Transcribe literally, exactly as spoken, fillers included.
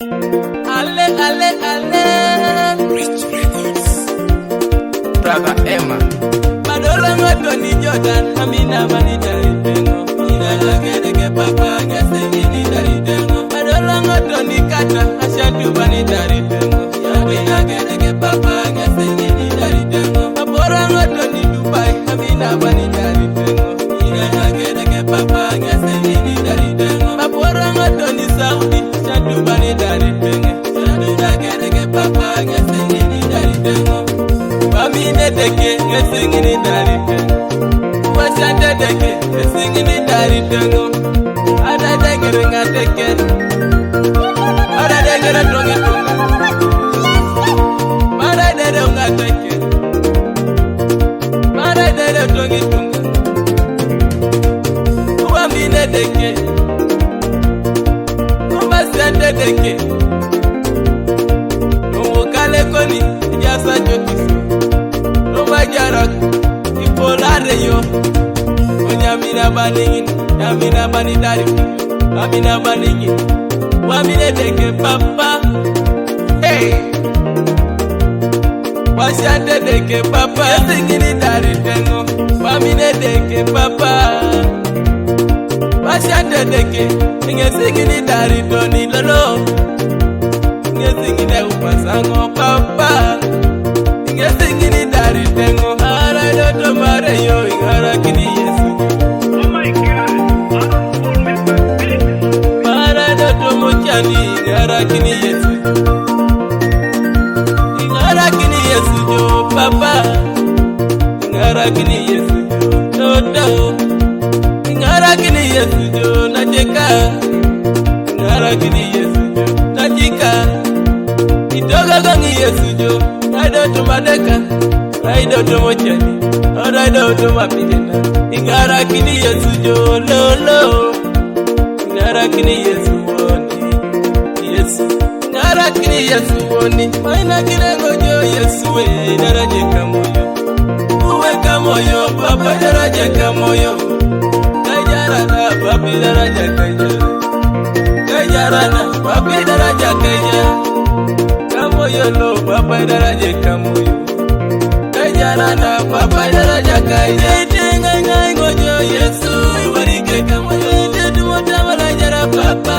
Ale, ale, ale. Brother Emma. Madola ngo Tony Jordan, amina mani dari tengo. Ina lagere ke papa, ngese ngini dari tengo. Madola ngo Tony Kata, ashantu bani dari tengo. Amina gere ke papa, ngese ngini dari tengo. Mabora ngo Tony Dubai, amina bani dari tengo. Ina lagere ke papa, ngese ngini dari tengo. Mabora ngo Tony Saudi, ashantu bani dari tengo. Wamine deke, ngesingini dari tengo. Wasante deke, ngesingini dari tengo. Ada dengere nga deke. Ada dengere tongi tongi. Ada dere nga deke. Ada dere tongi tongi. Wamine deke. Wasante deke. Nomokale koni, yasa jotiso. Noma jarak, ipolare yo. Onyamina baningin, nyamina bani dari. Amina baningin. Wamine deke papa. Hey. Washante deke papa, singini dari tengo. Wamine deke papa. Washante deke, inge singini dari doni lolo. Inge singini upasango papa. Inge singini dari tengo. Ara do tomare yo, ingara kini Yesu. Oh my God, I don't fall with my spirit. Ara do tomochani, ingara kini Yesu. Ingara kini Yesu jo papa. Ingara kini Yesu jo toto. Ingara kini Yesu jo najeka. Ingara kini Yesu jo najika. Idoga gongi Yesu jo. Raido tumadeka. Raido tumochani. Raido tumapidena. Ingara kini Yesu jo lolo. Ingara kini Yesu woni. Yesu. Ingara kini Yesu woni. Maina kini ngojo Yesu we. Daraja kamoyo. Uwe kamoyo. Papa daraja kamoyo. Kajarana papi daraja kaja. Kajarana papi daraja kaja. Kamoyo lo papa daraja kamoyo. Kajarana papa daraja kaja. Tenga ngai ngojo Yesu. Iwarike kamoyo. Tetu mota wala jara papa.